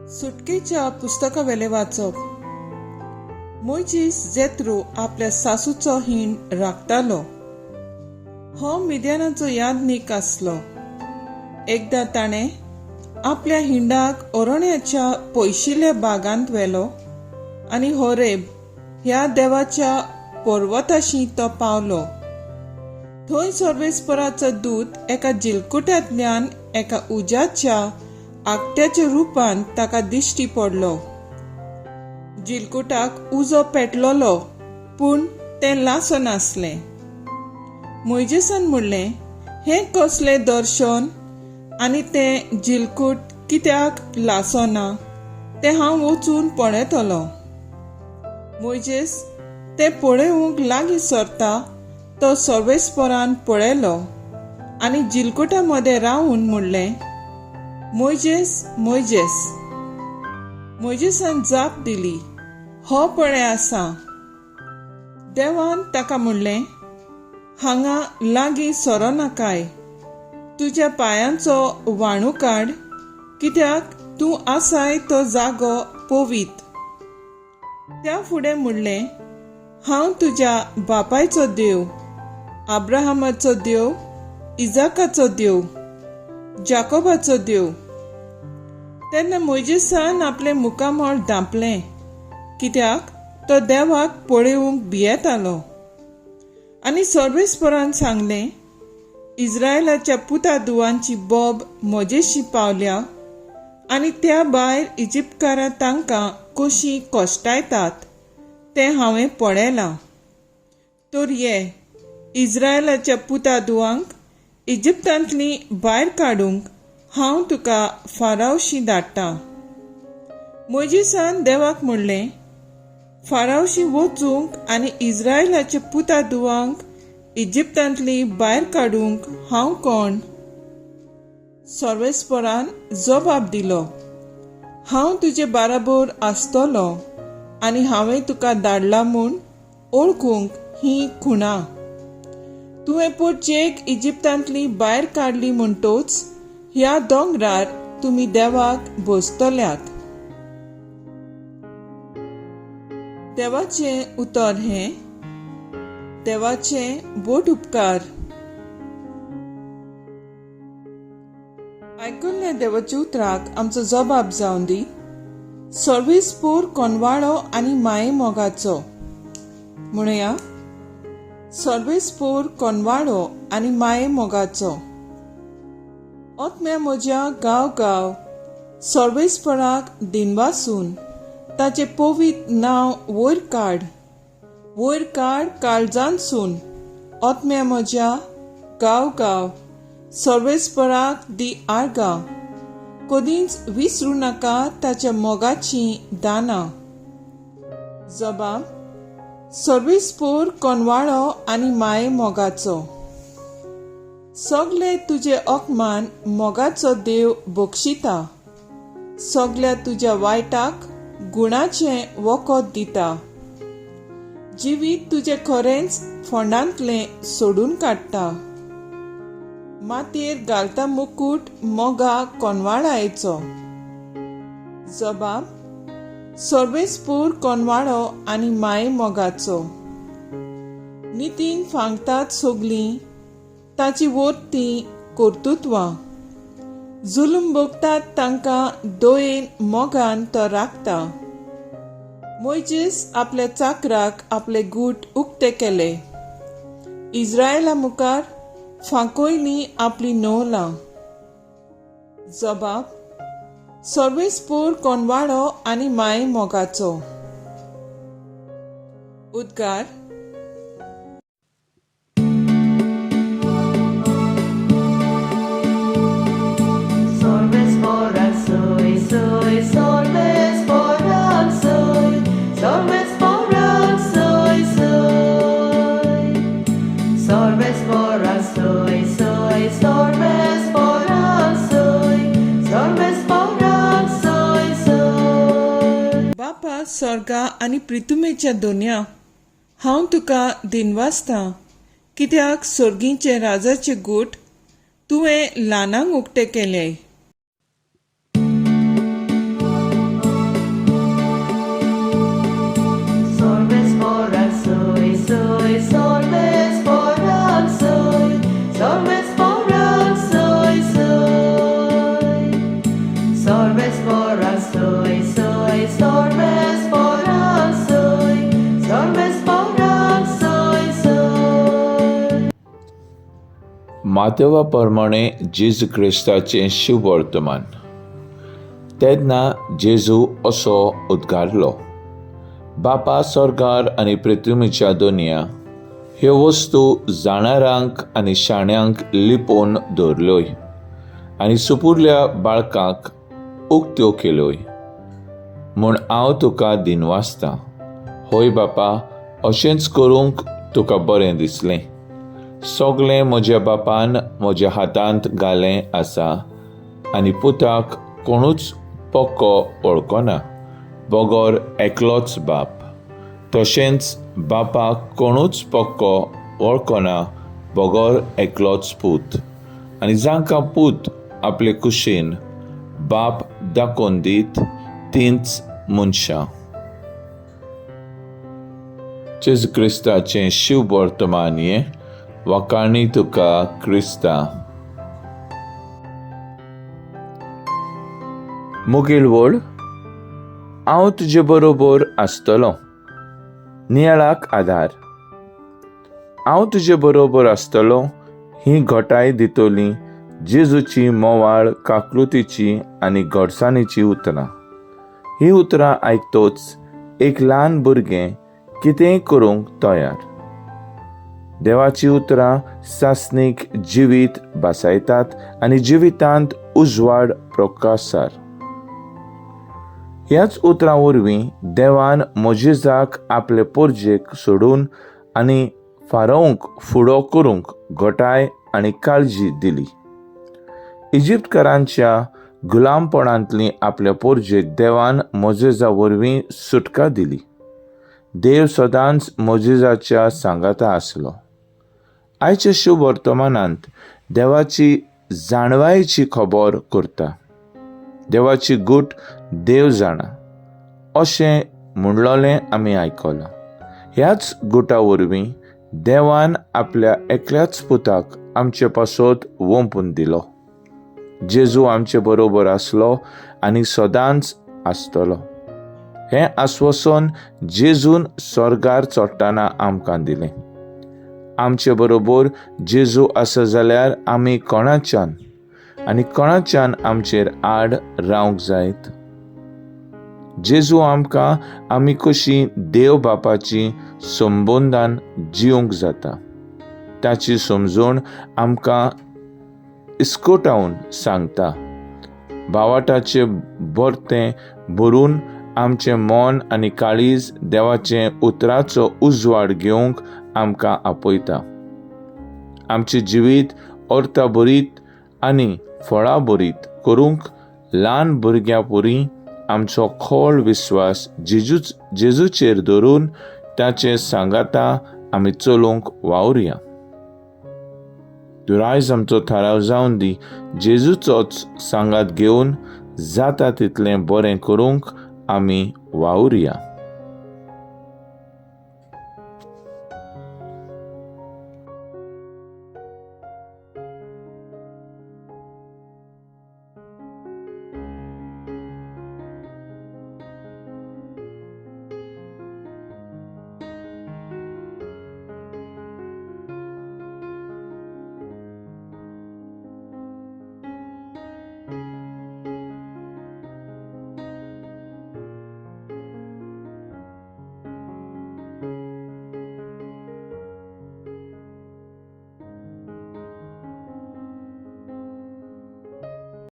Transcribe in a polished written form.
सुटकेच्या पुस्तकावेलें वाचप. मोयजीस जेत्रो आपल्या सासूचो हीण राखतालो. हो मिद्यानाचो यादनीक आसलो. एकदां ताणें आपल्या हिंडाक अरण्याच्या पयशिल्ल्या बागांत व्हेलो आनी होरेब ह्या देवाच्या पर्वताशी तो पावलो. थंय सर्वेस्पराचो दूत एका जिलकुट्यांतल्यान एका उज्याच्या आगट्याच्या रुपान ताका दिश्टी पडलो. जिलकुटाक उजो पेटलोलो, पूण तें लासनासलें. मोयजेसान म्हणलें, हें कसलें दर्शन आनी तें जिलकूट कित्याक लासना तें हांव वचून पळयतलो. मोयजेस तें पळोवंक लागीं सरता तो सर्वेस्परान पळयलो आनी जिलकुटा मदें रावून म्हणलें, मोयजेस, मोयजेस. मोयजेसान जाप दिली, हो पळय आसा. देवान ताका म्हणलें, हांगा लागीं सरो नाकाय, तुज्या पांयांचो वाणू काड, कित्याक तूं आसाय तो जागो पवीत. त्या फुडें म्हणलें, हांव तुज्या बापायचो देव, आब्राहामाचो देव, इजाकाचो देव, जाकोबाचो देव. तेन्ना मोयजेसान आपलें मुखामळ धांपलें, कित्याक तो देवाक पळोवंक भियेतालो. आनी सर्वेस्परान सांगलें, इस्रायलाच्या पुता दुवांची बोब म्हजेशी पावल्या आनी त्या भायर इजिप्तकारां तांकां कशीं कश्टायतात तें हांवें पळयलां. तर ये, इस्रायलाच्या पुता दुवांक इजिप्तांतलीं भायर काडूंक हांव तुका फारावशी धाडटा. मोयजेसान देवाक म्हणलें, फारावशी वचूंक आनी इस्रायलाच्या पुता दुवांक इजिप्तांतलीं भायर काडूंक हांव कोण? सर्वेस्परान जबाब दिलो, हांव तुजे बाराबोर आसतलो आनी हांवें तुका धाडला म्हूण ओळखूंक ही खुणा. तुवें पोटचेक इजिप्तांतली भायर काडली म्हणटोच ह्या दोंगरार तुमी देवाक भोजतल्यात. देवाचें उतर हें. देवाचें बोट उपकार. आयकुल्ल्या देवाच्या उतराक आमचो जबाब जावन दी. सर्वेस्पोर कोनवाळो आनी माये मोगाचो. म्हणया, सर्वेस्पोर कोनवाळो आनी माये मोगाचो. ओतम्या म्हज्या गांव गांव सर्वेस्पराक दिनवासून ताचें पवीत नांव वयर काड, वयर काड काळजांतसून. ओतम्या म्हज्या गांव गांव सर्वेस्पराक दी आर्गां, कदींच विसरूं नाका ताच्या मोगाचीं दानां. जबाब, सर्वेस्पोर कोनवाळो आनी माये मोगाचो. सगले तुजे अकमान मोगाचो देव बक्षिता, सगल्या तुज्या वायटाक गुणाचें वखद दिता. जिवीत तुजें खरेंच फोंडांतलें सोडून काडटा, मातयेर घालता मुकूट मोगा कोनवाळायेचो. जबाब, सर्वेस्पोर कोनवाळो आनी माये मोगाचो. नितीन फांगतात सगलीं ताची वोर्ती कर्तुत्वां, जुलूम भोगतात तांकां दयेन मोगान तो राखता. मोयजेस आपल्या चाकराक आपले गूट उक्ते केले, इस्रायला मुखार फांकोयली आपली नवलां. जबाब, सर्वेस्पोर कोनवाळो आनी माये मोगाचो. उद्गार. बापा स्वर्गा आनी प्रितुमेच्या दोनया, हांव तुका दिनवासतां, कित्याक सर्गींचे राजाचे गूट तुवें ल्हानांक उक्ते केले. मातेवा प्रमाणे जेजू क्रिस्ताचें शुभवर्तमान. तेन्ना जेजू असो उद्गारलो, बापा सर्गार आनी पृथ्वीच्या दोनया ह्यो वस्तू जाणारांक आनी शाण्यांक लिपोवन दवरल्योय आनी सुपुरल्या बाळकांक उक्त्यो केल्योय म्हूण हांव तुका दिनवासतां. हय बापा, अशेंच करूंक तुका बरें दिसलें. सगळें म्हज्या बापान म्हज्या हातांत घालें आसा आनी पुताक कोणूच पक्को वळखना बगर एकलोच बाप, तशेंच बापाक कोणूच पक्को वळखना बगर एकलोच पूत, आनी जांकां पूत आपले कुशीन बाप दाखोवन दीत तींच मनशां. जेजू क्रिस्ताचें शिववर्तमान हें. वाखाणी तुका क्रिस्ता. मुगेल व्हड, हांव तुजे बरोबर आसतलो. नियाळाक आदार. हांव तुजे बरोबर आसतलो ही घटाय दितली जेजूची मोवाळ काकलुतीची आनी गोडसाणीची उतरां. ही उतरां आयकतोच एक ल्हान भुरगें कितेंय करूंक तयार. देवाची उतरां सासणीक जिवीत भासायतात आनी जिवितांत उजवाड प्रकासार. ह्याच उतरां वरवीं देवान मोजेजाक आपले पोरजेक सोडून आनी फारोवंक फुडो करूंक घटाय आनी काळजी दिली. इजिप्तकारांच्या गुलामपणांतली आपल्या पोरजेक देवान मोजेजा वरवीं सुटका दिली. देव सदांच मोजेजाच्या सांगाता आसलो. आयच्या शुभ वर्तमानांत देवाची जाणवायेची खबर करता. देवाची गूट देव जाणा अशें म्हणलोलें आमी आयकलां. ह्याच गुटा वरवीं देवान आपल्या एकल्याच पुताक आमचे पासत वोंपून दिलो. जेजू आमचे बरोबर आसलो आनी सदांच आसतलो हें आस्वासन जेजून स्वर्गार चडटना आमकां दिलें. आमचे बरोबर जेजू आसा जाल्यार आमी कोणाच्यान आनी कोणाच्यान आमचेर आड रावंक जायत? जेजू आमकां आमी कशी देव बापाची संबंदान जिवंक जाता ताची समजूण आमकां इस्कोटावन सांगता. भावाटाचे बरतें भरून आमचें मन आनी काळीज देवाचें उतराचो उजवाड घेवंक आमकां आपयता. आमचें जिवीत अर्था भरीत आनी फळाभरीत करूंक ल्हान भुरग्यां पुरी आमचो खोल विस्वास जेजूचेर धरून ताचे सांगाता आमी चलूंक वावुरया. दुरायज आमचो थाराव जावन दी जेजूचोच सांगात घेवन जाता तितलें बरें करूंक आमी वावुरया.